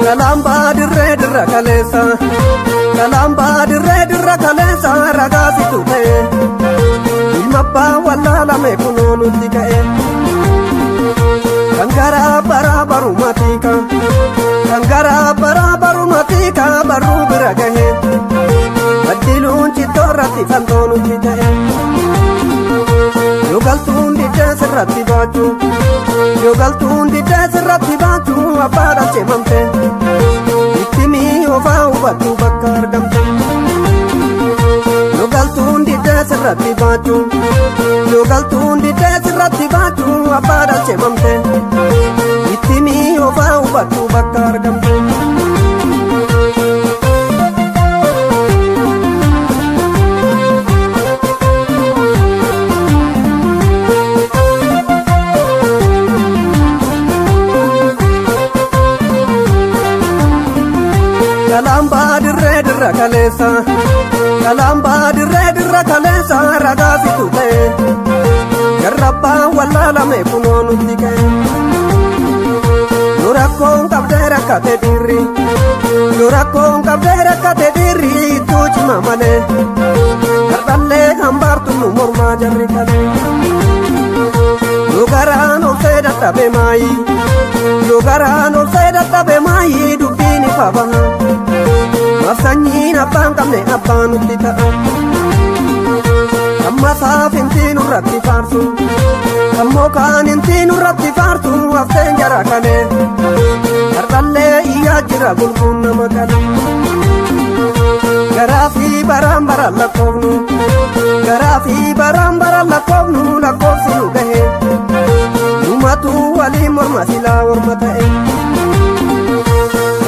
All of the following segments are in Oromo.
Kalamba dirree dirra kaleessa Kalamba dirree dirra kaleessa ragaasitu ta'e ilma abbaa wallaalame kunoo nutti ka'e kan garaa baraa barumaatiika kan garaa baraa barumaatiika barruu bira gahe baddiluun cittoorratti fantoo nutti ta'e yoo galtuun diddee sirratti baachuu yoo galtuun diddee sirratti baachuu abbaa dhalchee mamte itti mi'oofaa hubattuu bakka argamte yoo galtuun diddee sirratti baachuu yoo galtuun diddee sirratti baachuu abbaa dhalchee mamte itti mi'oofaa hubattuu bakka argamte. Kalamba dirree dirra kaleessa Kalamba dirree dirra kaleessa ragaasitu ta'e garrabbaa wallaalame kunoo nutti ka'e yoo rakkoon qabdee rakkate dhiirri yoo rakkoon qabdee rakkate dhiirri ittuu cima malee hardhallee hambaartu nu mormaa jarri kale yoo garaan obsee dadhabe maayi yoo garaan obsee dadhabe maayi dubbiin ifa baha Maaf sanyiin abbaan qabne abbaa nutti ta'a Amma saafintii nurratti faarsu Ammoo kaanintii nurratti faarsu hafteen jara kalee Hardhallee iyyaa jira gulguun nama kale Garaa fi baraan baraan lakkoofnu Garaa fi baraan baraan lakkoofnu lakkoofsi nu gahe Numatu waliin morma silaa morma ta'e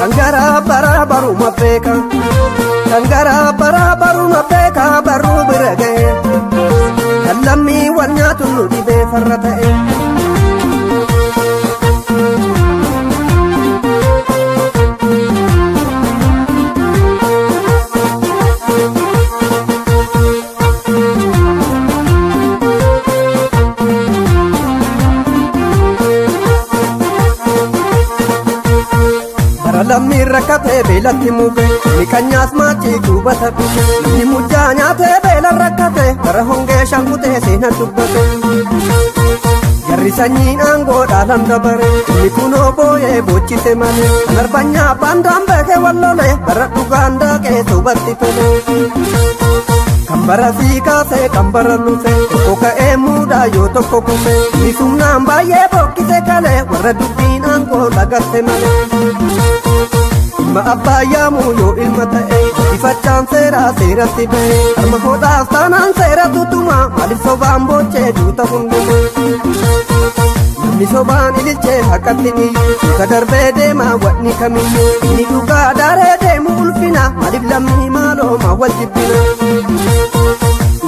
Kan garaa baraa baruma beeka Kan garaa baraa baruma beeka barruu bira gahe Kan lammii wal nyaatu nu dhibee farra ta'e. Lammii rakkatee beelatti muke miqanyaas maachii duubata dhufe inni mucaa nyaatee beela rakkate bara hongee shankutee seena dubbate jarri sanyiin aangoo dhaalan dabare inni kunoo booyee boochise malee kan arbanyaa baandaan beekee wallole bara dhugaan daaqee soobatti tole kan bara sii kaasee kan bara lufe tokko ka'ee muudaa yoo tokko kufe inni sumnaan baay'ee bokkise kalee warra dubbiin aangoo lagatte malee. Ilma abbaa yaamuu yoo ilma ta'e ifachaan seeraa seeratti ba'e harma hodhaas taanaan seera tutuma maaliif sobaan boochee duuta hunduma namni sobaan ililchee haqatti niyyu duuka darbee deemaa wanni kamiyyuu inni dhugaa daaree deemu ulfina maaliif lammii maalooma wal jibbina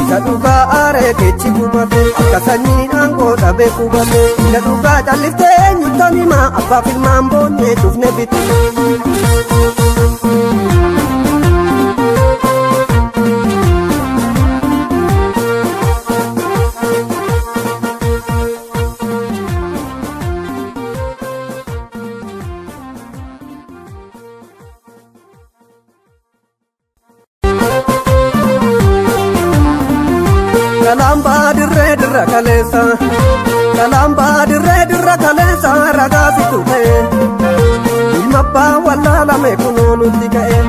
Isa dhugaa aaree keechi gubate akka sanyiin aangoo dhabee qubate isa dhugaa calliftee eenyuttan hima abbaaf ilmaan boonyee dhufne bitina. Kalamba dirree dirra kaleessa Kalamba dirree dirra kaleessa ragaasitu ta'e ilma abbaa wallaalame kunoo nutti ka'e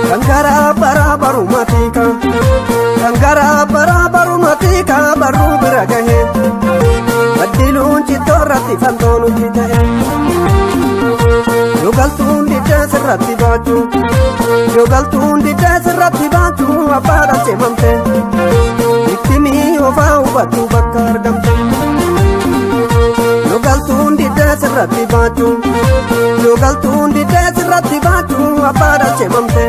Kan garaa baraa barumaatiika Kan garaa baraa barumaatiika barruu bira gahe Baddiluun cittoorratti fantoo nutti ta'e Yoo galtuun diddee sirratti baachuu yoo galtuun diddee sirratti baachuu abbaa dhalchee mamte itti mi'oofaa hubattuu bakka argamte Yoo galtuun diddee sirratti baachuu yoo galtuun diddee sirratti baachuu abbaa dhalchee mamte.